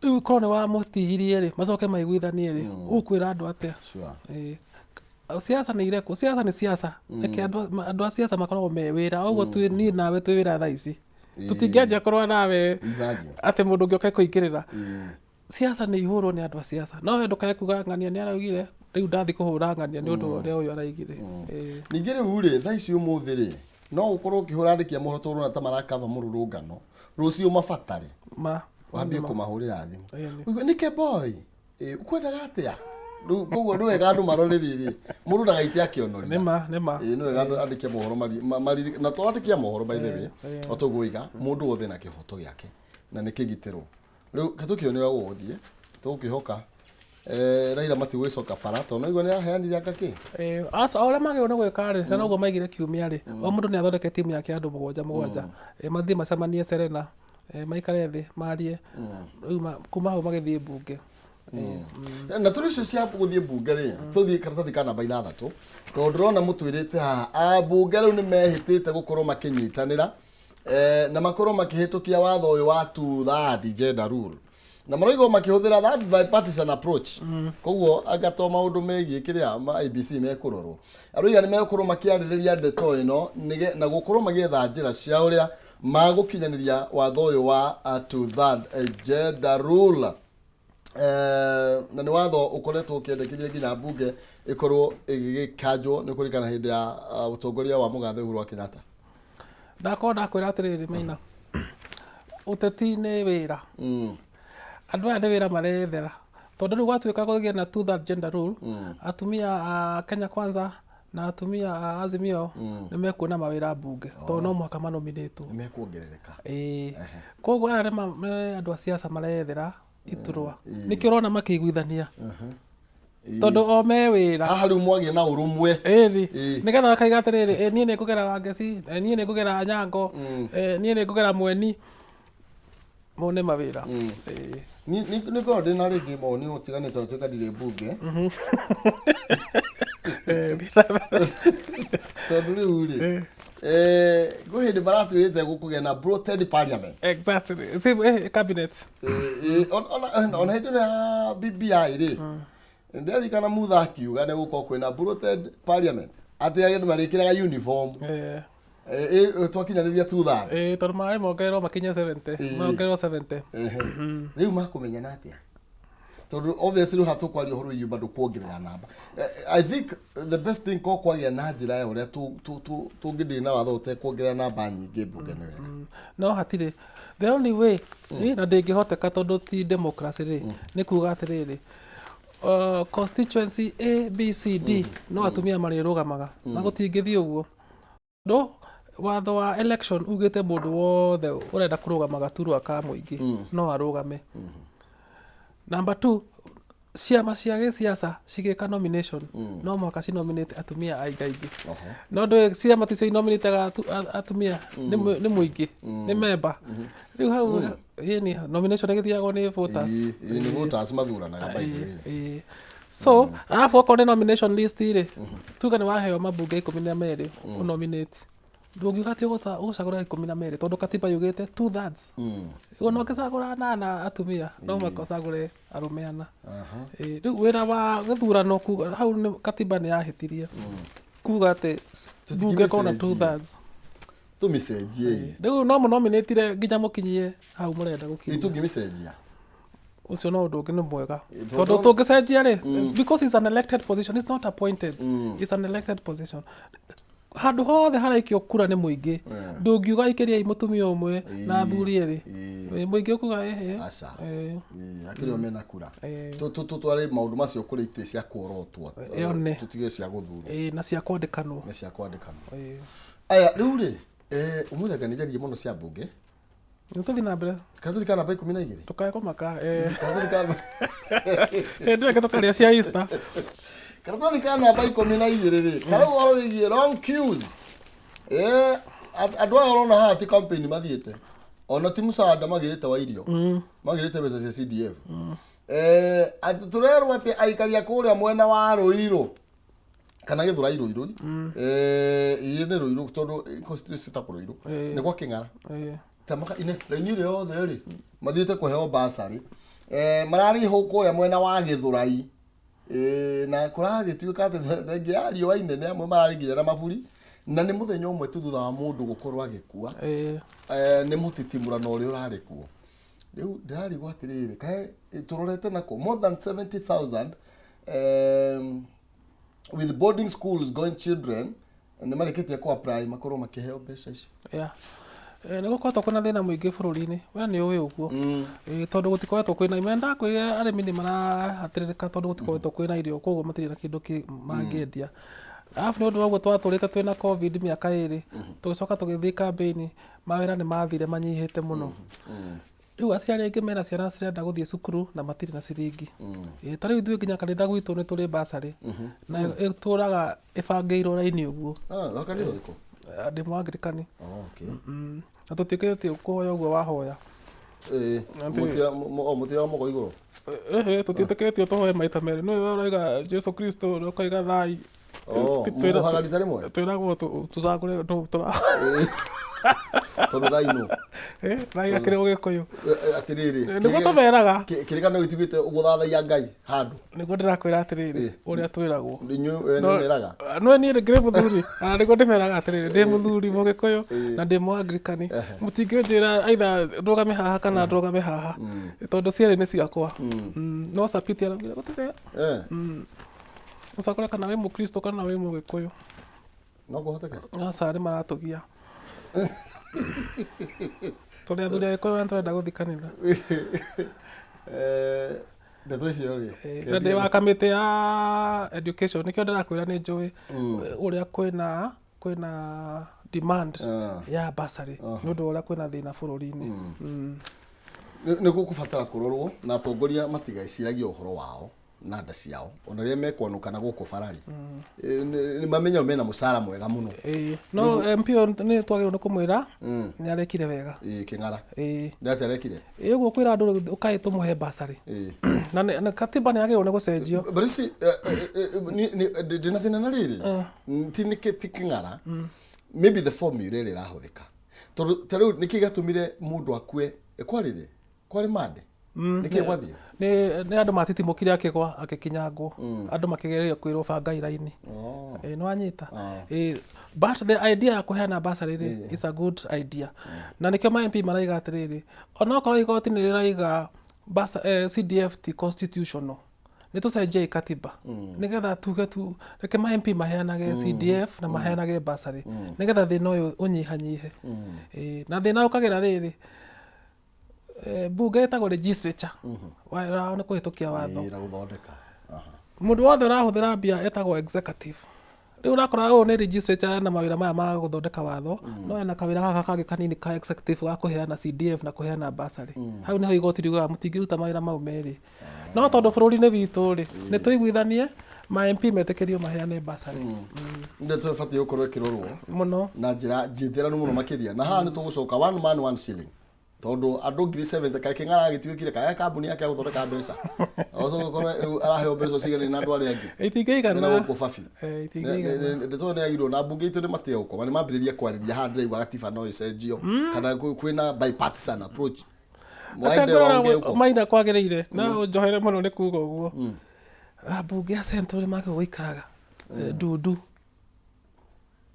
Rĩu korwo nĩ wamũtihirie rĩ, macoke maiguithanie rĩ, ũkwĩra andũ atĩa? Sure. Siasa nĩ irekwo, siasa nĩ siasa. Reke andũ a siasa makoragwo me wĩra, ũguo twĩ niĩ nawe twĩ wĩra thaa ici. Tũtingĩanjia kũrũa nawe Imagine. atĩ mũndũ ũngĩ oke kũingĩrĩra. Siasa nĩ ihũrwo nĩ andũ a siasa. No we ndũkae kuga ng'ania nĩ araugire, rĩu ndathiĩ kũhũra ng'ania nĩ ũndũ wa ũrĩa ũyũ araigire. Ningĩ rĩu rĩ, thaa ici ũmũthĩ rĩ, no ũkorwo ũkĩhũra andĩki a mohoro tondũ ũrona ta marakaba mũrũrũngano, rũciũ mabatare. Ma. Wambie kũmahũrĩra thimũ. Ĩĩ. Ũigue, nĩke boy? Ũkwendaga atĩa? Rĩu koguo nĩ wega andũ marore rĩrĩ, mũndũ ndagaite akĩonoria. Nĩ ma, nĩ ma. Ĩĩ, nĩ wega andũ andĩke mohoro na to andĩke a mohoro by the way, o ta ũguo waiga, mũndũ wothe na kĩhoto gĩake na nĩ kĩgitĩrwo. Rĩu reke tũkĩone ũrĩa gũgũthiĩ, tũgũkĩhoka Raila matigũgĩcoka bara tondũ naigua nĩ araheanire anga kĩ? Aca, o ũrĩa magĩrĩirwo nĩ gwĩka rĩ, na noguo maigire kiumia rĩ, o mũndũ nĩ athondeke timu yake ya andũ mũgwanja mũgwanja, mathiĩ macemanie Serena, maikare thĩ marie, rĩu kuma hau magĩthiĩ mbunge. Na tũrĩ icio cia gũthiĩ mbunge rĩ, tũthiĩ karatathi ka namba 6, tondũ ndĩrona mũtwĩrĩte haha ambunge rĩu nĩ mehĩtĩte gũkorwo makĩnyitanĩra na makorwo makĩhĩtũkia watho ũyũ wa two third gender rule, na maroigwo makĩhũthĩra that bipartisan approach. Koguo anga to maũndũ megiĩ kĩrĩa ma IEBC mekũrorwo, aroiga nĩ megũkorwo makĩarĩrĩria ndeto ĩno na gũkorwo magĩetha njĩra cia ũrĩa magũkinyanĩria watho ũyũ wa two third gender rule. Na nĩ watho ũkoretwo ũkĩendekithia nginya mbunge ĩkorwo ĩgĩkanjwo nĩ kũringana hĩndĩ ya ũtongoria wa mũgathe Uhuru wa Kenyatta. Ndakorwo ndakwĩra atĩrĩrĩ Maina, ũteti nĩ wĩra. Andũ aya nĩ wĩra marethera, tondũ rĩu gwatuĩka kũgĩe na two third gender rule, atumia a Kenya Kwanza na atumia a Azimio nĩ mekuona mawĩra mbunge, tondũ no mũhaka manominĩtwo. Nĩ mekuongerereka. Ĩĩ. Koguo aya nĩ andũ a siasa marethera iturwa. Nĩkĩo ũrona makĩiguithania. Tondũ o me wĩra. Haha rĩu mwagĩa na ũrũmwe. Ĩni. Nĩgetha makaiga atĩrĩrĩ, niĩ nĩ ngũgera Wangeci, niĩ nĩ ngũgera Anyango, niĩ nĩ ngũgera Mweni. Mone mawĩra. Nĩ ngoragwo ndĩ na rĩngĩ mawoni ũtiganĩte tondũ tuĩka ndirĩ mbunge. Tondũ rĩu rĩ, kwĩ hĩndĩ maratwĩrĩte gũkũgĩa na bloated parliament. Exactly. See, cabinet. Ona hĩndĩ ĩno ya BBI rĩ, ndĩrarikana Mutha akiuga nĩ gũkorwo kwĩna bloated parliament. Atĩ andũ marĩkĩraga uniform. Twakinyanĩria 2/3. Ĩĩ, tondũ marĩ mongererwo makinye 70. Mongererwo 70. Rĩu makũmenyana atĩa? Tondũ obviously rĩu haha tũkwaria ũhoro wĩgiĩ bado kuongerera namba. I think the best thing ko kwagĩa na njĩra ya ũrĩa tũngĩndĩri na watho ũtekuongerera namba nyingĩ mbunge nĩ wega. No hatirĩ, the only way na ndĩngĩhoteka tondũ ti democracy rĩ, nĩ kuga atĩrĩrĩ, constituency A, B, C, D no atumia marĩrũgamaga, na gũtingĩthiĩ ũguo. Tondũ watho wa election ugĩte mũndũ wothe ũrenda kũrũgama gaturwa ka mũingĩ no arũgame. Number two, ciama cia gĩsiasa cigĩka nomination no mũhaka ci nominate atumia aingaingĩ. No ndũĩ ciama ticio inominataga atumia, nĩ mũingĩ, nĩ member. Rĩu hau ĩni nomination ĩgĩthiagwo nĩ voters. Ĩĩ, nĩ voters mathuranaga, by the way. Ĩĩ. So arabu okorwo nĩ nomination list rĩ, tuge nĩ waheo mambunge 12 ũnominate, ndũngiuga atĩ ũgũcagũra 12 tondũ katiba yugĩte 2/3. Ona ũngĩcagũra anana atumia, no mũhaka ũcagũre arũme ana. Ĩĩ, rĩu wĩra wa gĩthurano kuga hau nĩ katiba nĩ yahĩtirie kuga atĩ mbunge ĩkorwo na 2/3. Tũmĩcenjie ĩ. Rĩu no mũnominĩtire nginya mũkinyie hau mũrenda gũkinyia. Tũngĩmĩcenjia. Ũcio no ũndũ ũngĩ nĩ mwega tondũ tũngĩcenjia rĩ, because it's an elected position, it's not appointed, it's an elected position. Handũ hothe haraikio kura nĩ mũingĩ, ndũngiuga ikĩriai mũtumia ũmwe na athuri erĩ. Ĩ, mũingĩ ũkuga ĩhĩ. Aca. Akĩrĩ o mena kura. Tũtware maũndũ macio kũrĩ itĩ cia kuorotwo. Ĩyo nĩ. Tũtige cia gũthurwo. Na cia kwandĩkanwo. Na cia kwandĩkanwo. Aya, rĩu rĩ, ũmũthĩ anga nĩ njaririe mũno cia mbunge. Nĩ tũthiĩ na mbere. Karatathi ka namba 12. Ndũkae kũmaka. Karatathi ka Hĩndĩ ĩyo ĩngĩ tũkarĩa cia Easter. Karatathi ka namba 12 rĩ, karauga ũhoro wĩgiĩ long queues. Andũ aya ũrona haha ti campaign mathiĩte. Ona ti mũcanda magĩrĩte wa irio. Magĩrĩte mbeca cia CDF. Atĩ tũrerwo atĩ aikari a kũrĩa mwena wa Ruiru kana Gĩthũrai Ruiru. Ĩĩ nĩ Ruiru tondũ constituency ĩtagwo Ruiru. Nĩ gwa Kĩng'ara. Tamaka ine raini ĩrĩa yothe rĩ mathiĩte kũheo basarĩ, mararĩhwo kũrĩa mwena wa Gĩthũrai. Na kũragĩtuĩka atĩ thengia ya riũa inene amwe mararĩ nginya na maburi, na nĩ mũthenya ũmwe tu thutha wa mũndũ gũkorwo agĩkua nĩ mũtitimũrano ũrĩa ũrarĩ kuo. Rĩu ndĩrarigwo atĩrĩrĩ, kaĩ tũrorete nako more than 70,000 with boarding schools going children nĩ marĩkĩtie kũ apply makorwo makĩheo mbeca ici. Yeah. Nĩ gũkoretwo kwĩna thĩna mũingĩ bũrũri-inĩ, we nĩ ũĩ ũguo. Tondũ gũtikoretwo kwĩna imwe, ndakwĩrire arĩmi nĩ marahatĩrĩrĩka tondũ gũtikoretwo kwĩna irio, koguo matirĩ na kĩndũ mangĩendia. Arabu nĩ ũndũ wa ũguo twatũrĩte twĩna COVID mĩaka 2, tũgĩcoka tũgĩthiĩ kambĩini, mawĩra nĩ mathire manyihĩte mũno. Rĩu aciari aingĩ mena ciana cirenda gũthiĩ cukuru na matirĩ na ciringi. Ĩĩ, ta rĩu ithuĩ nginya kanitha gwitũ nĩ tũrĩ bursary na ĩtũraga ĩbangĩirwo raini ũguo. Ah, wa kanitha ũrĩkũ? Ndĩ Mũangirikani. Oh, okay. Na tũtiĩkĩrĩtio kũhoya ũguo wahoya. Mũtĩ wa moko igũrũ. Ĩhĩ, tũtiĩtĩkĩrĩtio tũhoe maita merĩ. Nĩũĩ we ũrauga Jesu Kristo na ũkauga thai. Oh, mũhaga rita rĩmwe? Twĩragwo tũcagũre nũ tũra. Tondũ thai nũ? Thai akĩrĩ Mũgĩkũyũ. Atĩrĩrĩ. Nĩguo tũmeraga. Kĩrĩkanĩro gĩtiugĩte gũthathaiya Ngai handũ. Nĩguo ndĩrakwĩra atĩrĩrĩ, ũrĩa twĩragwo. Inyuĩ we nĩ ũmeraga? No niĩ ngĩrĩ mũthuri, na nĩguo ndĩmeraga atĩrĩrĩ, ndĩ mũthuri Mũgĩkũyũ na ndĩ Mũangirikani. Mũtingĩnjĩra either ndũgame haha kana ndũgame haha, tondũ cierĩ nĩ ciakwa. No Sapiti araugire gũtirĩ. Ũcagũre kana wĩ Mũkristo kana wĩ Mũgĩkũyũ. No kũhoteke? Aca nĩ maratũgia. Tũrĩ athuri Agĩkũyũ na tũrenda gũthiĩ kanitha. Ndeto icio rĩ. Na ndĩ wa kamĩtĩ ya education, nĩkĩo ndĩrakwĩra nĩ njũĩ ũrĩa kwĩna demand ya bursary nĩ ũndũ wa ũrĩa kwĩna thĩna bũrũri-inĩ. Nĩ gũkũbatara kũrorwo na atongoria matigeciragie ũhoro wao na nda ciao ona rĩrĩa mekwanũka na gũkũ bararĩ, nĩ mamenye mena mũcara mwega mũno. Ĩĩ, no MP ũyũ nĩ twagĩrĩirwo nĩ kũmwĩra nĩ arekire wega. Ĩĩ, Kĩng'ara. Ĩĩ. Nĩ atĩa arekire? Ĩĩ, ũguo kwĩra andũ rĩu ũkaĩ tũmũhe bursary. Na katiba nĩ yagĩrĩirwo nĩ gũcenjio. But you see, ndĩna thĩna na rĩrĩ, ti nĩkĩ ti Kĩng'ara, maybe the formula ĩrĩa ĩrahũthĩka, tondũ ta rĩu nĩkĩ gĩatũmire mũndũ akue kwarĩ rĩ kwarĩ mande. Nĩkĩ gwathiĩ? Nĩ andũ matitimũkire akĩgwa agĩkinyangwo, andũ makĩgeria kwĩrwo bangai raini. Oh. Ĩ, nĩwanyita? Ah. Ĩ, but the idea ya kũheana bursary rĩ is a good idea, na nĩkĩo ma MP maraiga atĩrĩrĩ, onokorwo igoti nĩ rĩraiga CDF ti constitutional, nĩ tũcenjiei katiba nĩgetha tuge tu reke ma MP maheanage CDF na maheanage bursary nĩgetha thĩna ũyũ ũnyihanyihe. Ĩ, na thĩna ũkagĩra rĩrĩ, bunge ĩtagwo legislature, wĩra wao nĩ kũhĩtũkia watho. Ĩ, na gũthondeka. Aha. Mũndũ wothe ũrahũthĩra mbia etagwo executive. Rĩu ũrakora ũyũ nĩ legislature na mawĩra maya ma gũthondeka watho, no ena kawĩra gaka kangĩ kanini ka executive ga kũheana CDF na kũheana bursary. Hau nĩho igoti riugaga mũtingĩruta mawĩra mau merĩ, no tondũ bũrũri-inĩ witũ rĩ, nĩ tũiguithanie ma MP metĩkĩrio maheane bursary. Ndeto ĩbatiĩ gũkorwo ĩkĩrorwo mũno na njĩra njĩthĩranu mũno makĩria. Na haha nĩ tũgũcoka one man one shilling, tondũ andũ 70,000 kaĩ kĩng'ara gĩtuĩkire kaĩ kambuni yake ya gũthondeka mbeca, ocoke ũkore rĩu araheo mbeca ciganĩire na andũ arĩa angĩ itingĩigana mena gũkũ babi. Itingĩigana. Ndeto ĩyo nĩ yagirwo na mbunge itũ nĩ matĩa gũkoma, nĩ mambĩrĩria kwarĩria haha. Ndĩraigua gatiba no ĩcenjio kana kwĩna bipartisan approach. Waende waongee huko. Maina kwagĩrĩire na ũnjohere mũno nĩ kuga ũguo. Ambunge a Central nĩ magĩrĩirwo gũikaraga ndundu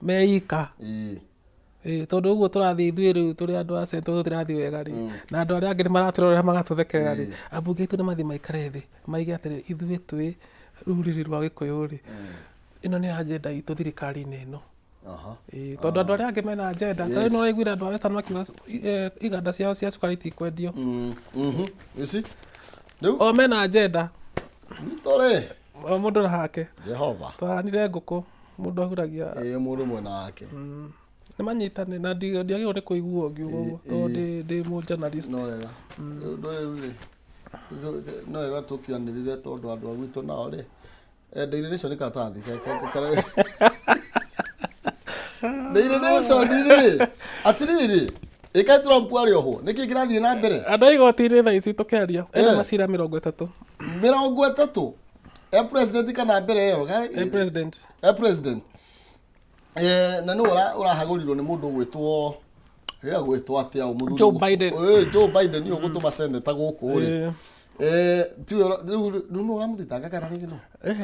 meika. Ĩĩ, tondũ ũguo tũrathiĩ ithuĩ rĩu tũrĩ andũ a Central tũtirathiĩ wega rĩ, na andũ arĩa angĩ nĩ maratũrorera magatũthekerera rĩ, ambunge aitũ nĩ mathiĩ maikare thĩ maige atĩrĩrĩ, ithuĩ twĩ rũrĩrĩ rwa Gĩkũyũ rĩ, ĩno nĩ agenda itũ thirikari-inĩ ĩno. Ĩĩ, tondũ andũ arĩa angĩ mena agenda ta rĩu nĩ waiguire andũ a Western makiuga iganda ciao cia cukari itikwendio. You see? Rĩu O mena agenda. Tũrĩ O mũndũ na hake. Jehova. Twahanire ngũkũ, mũndũ ahuragia. Ĩĩ, mũndũ mwena wake. Nĩ manyitane na ndiagĩrĩirwo nĩ kũiguo ngiuga ũguo tondũ ndĩ mũ journalist. No wega. Rĩu rĩu rĩ, no wega tũkĩanĩrĩre tondũ andũ a gwitũ nao rĩ, Daily Nation nĩ karatathi Daily Nation rĩ, atĩrĩrĩ, ĩkaĩ Trump arĩ ohwo, nĩkĩ kĩrathiĩ na mbere? Andũ a igoti-inĩ thaa ici tũkĩaria ena macira 30. 30 e president kana mbere ĩyo? E president. E president. Na nĩ ũrahagũrirwo nĩ mũndũ ũgwĩtwo agwĩtwo atĩa ũ mũthuri? Joe Biden. Joe Biden nĩwe ũgũtũma senator gũkũ rĩ. Tiwe rĩu nũ ũramũthitanga kana rĩngĩ nũ?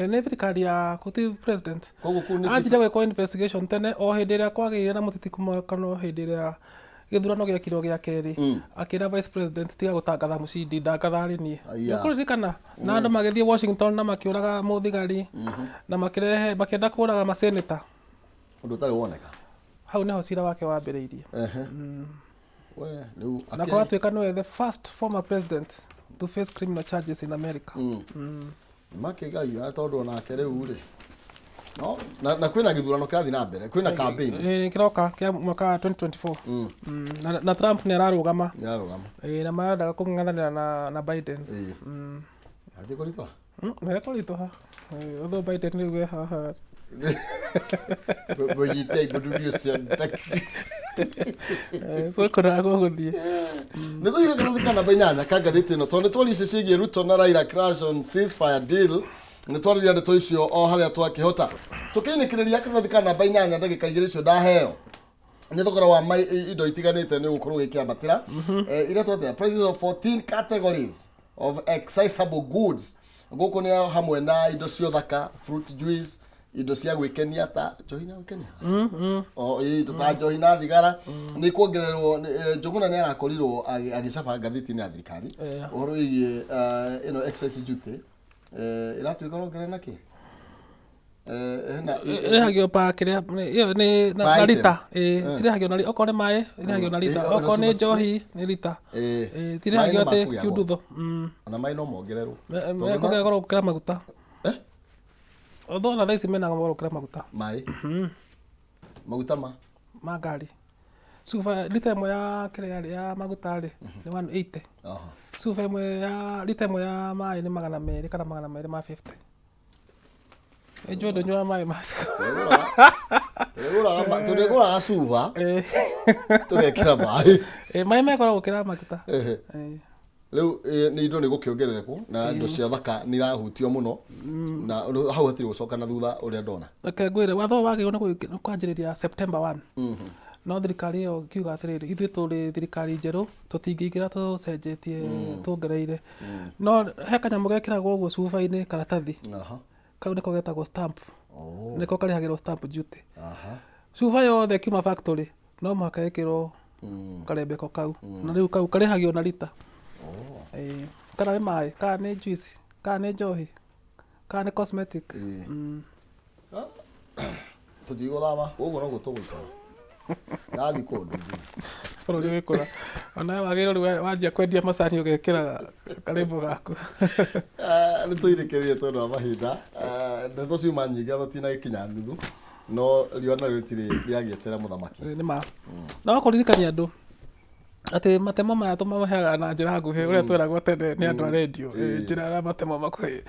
Nĩ thirikari ya kũti president. Koguo kũu nĩ Anjirie gwĩkwo investigation tene o hĩndĩ ĩrĩa kwagĩire na mũtitikũmakano, hĩndĩ ĩrĩa gĩthurano gĩekirwo gĩa kerĩ, akĩra vice president, "Tiga gũtangatha mũcindi, ndangatha arĩ niĩ." Aya. Nĩũkũririkana na andũ magĩthiĩ Washington na makĩũraga mũthigari na makĩrehe makĩenda kũraga maseneta. Ũndũ ũtarĩ woneka. Hau nĩho cira wake wambĩrĩirie. Ehe. We rĩu Na kũratuĩka nĩwe the first former president to face criminal charges in America. Makĩgaia tondũ onake rĩu rĩ no na kwĩna gĩthurano kĩrathiĩ na mbere, kwĩna campaign. Kĩroka kĩa mwaka wa 2024. Na Trump nĩ ararũgama. Nĩararũgama. Na marendaga kũng'ethanĩra na Biden. Ĩĩ. Athiĩ kũritũha. Mekũritũha. Although Biden rĩu e haha. Mũnyitei mũthuri ũcio. Tũkũrora gũgũthiĩ. Nĩ tũiga karatathi ka namba 8 ka ngathĩti ĩno, tondũ nĩ twaria icio ciĩgiĩ Ruto na Raila crash on ceasefire deal. Nĩ twarĩria ndeto icio o harĩa twakĩhota. Tũkĩinĩkĩrĩria karatathi ka namba 8, ndagĩka 2 icio ndaheo, nĩ thogora wa indo itiganĩte nĩ ũgũkorwo ũgĩkĩambatĩra. Iria twatea prices of 14 categories of excisable goods gũkũ nĩ hamwe na indo cia ũthaka, fruit juice, indo cia gwĩkenia ta njohi na gwĩkenia o ĩ, indo ta njohi na thigara nĩ kuongererwo. Njũgũna nĩ arakorirwo agĩcaba ngathĩti-inĩ ya thirikari ũhoro wĩgiĩ ĩno excise duty ĩratuĩka ũrongerera na kĩ. Hena Ĩrĩhagio pa kĩrĩa ĩyo nĩ Per na item. rita. Ĩĩ, cirĩhagio na okorwo nĩ maĩ ĩrĩhagio na rita, okorwo nĩ ona njohi nĩ rita. Ĩĩ, Tirĩhagio maĩ nĩ atĩ makũgĩa goro. kiundutho. Ona maĩ no mongererwo. Tondũ Mekũgĩa goro gũkĩra maguta. Eh? Although ona thaa ici mena goro gũkĩra maguta. Maĩ, maguta ma Ma ngari. Cuba rita ĩmwe ya kĩrĩa rĩ, ya maguta rĩ, nĩ 180. Cuba ĩmwe ya rita ĩmwe ya maĩ nĩ 200 kana 250. Nĩ njũĩ ndũnyuaga maĩ macio. Tũrĩgũraga cuba tũgekĩra maĩ. Maĩ me goro gũkĩra maguta. Rĩu nĩ indo nĩ gũkĩongererwo na indo cia thaka nĩ irahutio mũno na hau hatirĩ gũcoka na thutha ũrĩa ndona. Reke ngwĩre, watho ũyũ wagĩrĩirwo nĩ kwanjĩrĩria September 1. No thirikari ĩyo ĩkiuga atĩrĩrĩ, ithuĩ tũrĩ thirikari njerũ, tũtingĩingĩra tũcenjetie tuongereire. No he kanyamũ gekĩragwo ũguo cuba-inĩ karatathi, kau nĩko getagwo stamp. Nĩko karĩhagĩrwo stamp duty. Cuba yothe ĩkiuma factory no mũhaka ĩkĩrwo karembeko kau. Na rĩu kau karĩhagio na rita. Ĩĩ. Kana nĩ maĩ, kana nĩ juice, kana nĩ njohi, kana nĩ cosmetic. Tũtigũthama, gũkũ noguo tũgũikara. Ndathiĩ kũndũ ithuĩ. Bũrũri wĩkũra. Onawe wagĩrĩirwo rĩu wanjia kwendia macani ũgekĩra karĩmbo gaku. Nĩ tũirĩkĩrĩrie tondũ wa mahinda. Ndeto ciuma nyingĩ tũtinagĩkinya nuthu, no riũa narĩo rĩtirĩ rĩagĩetera mũthamaki. Nĩ ma. No kũririkania andũ atĩ matemo maya tũmaheaga na njĩra nguhĩ ũrĩa tweragwo tene nĩ andũ a rendio, njĩra ya matemo makuhĩ.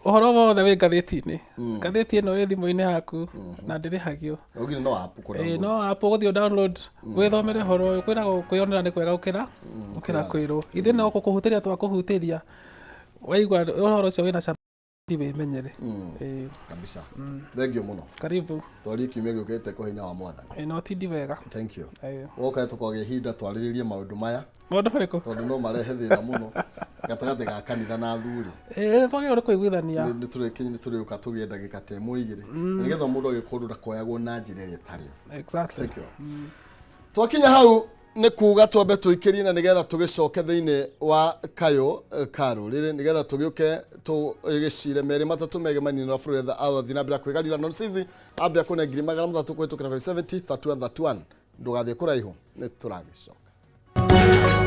Ũhoro wothe wĩ ngathĩti-inĩ. Ngathĩti ĩno ĩ thimũ-inĩ yaku na ndĩrĩhagio. Ũngĩ no app kũ Ĩĩ, download. no app ũgũthiĩ ũ download wĩthomere ũhoro ũyũ. Kwĩragwo kwĩyonera nĩ kwega gũkĩra kwĩrwo. Ithuĩ no gũkũhutĩria twakũhutĩria, waigua ũhoro ũcio wĩna cama wĩmenyere. Ĩĩ. Kabisa. Thank you mũno. Karibu. Twarie kiumia gĩũkĩte kwa hinya wa Mwathani. Ĩĩ, no tindi wega. Thank you. Ĩĩ. Woka tũkwagĩa ihinda twarĩrĩrie maũndũ maya. Maũndũ marĩkũ? Tondũ no marehe thĩna mũno gatagatĩ ga kanitha na athuri. Ĩĩ, twagĩrĩirwo nĩ kũiguithania. Nĩ tũrĩũka tũgĩe ndagĩka ta ĩmwe igĩrĩ. Na nĩgetha mũndũ agĩka ũndũ ndakoyagwo na njĩra ĩrĩa ĩtarĩ yo. Exactly. Thank you. Twakinya hau nĩ kuga twambe tũikĩrie na nĩgetha tũgĩcoke thĩinĩ wa kayũ ka rũrĩrĩ nĩgetha tũgĩũke tũgĩcire merĩ matatũ megemanie na bũrũri athiĩ na mbere kwĩgarira nonsizi ambia kũne 300,000 kũhĩtũkĩra 570 31 31. Ndũgathiĩ kũraihu, nĩ tũragĩcoka.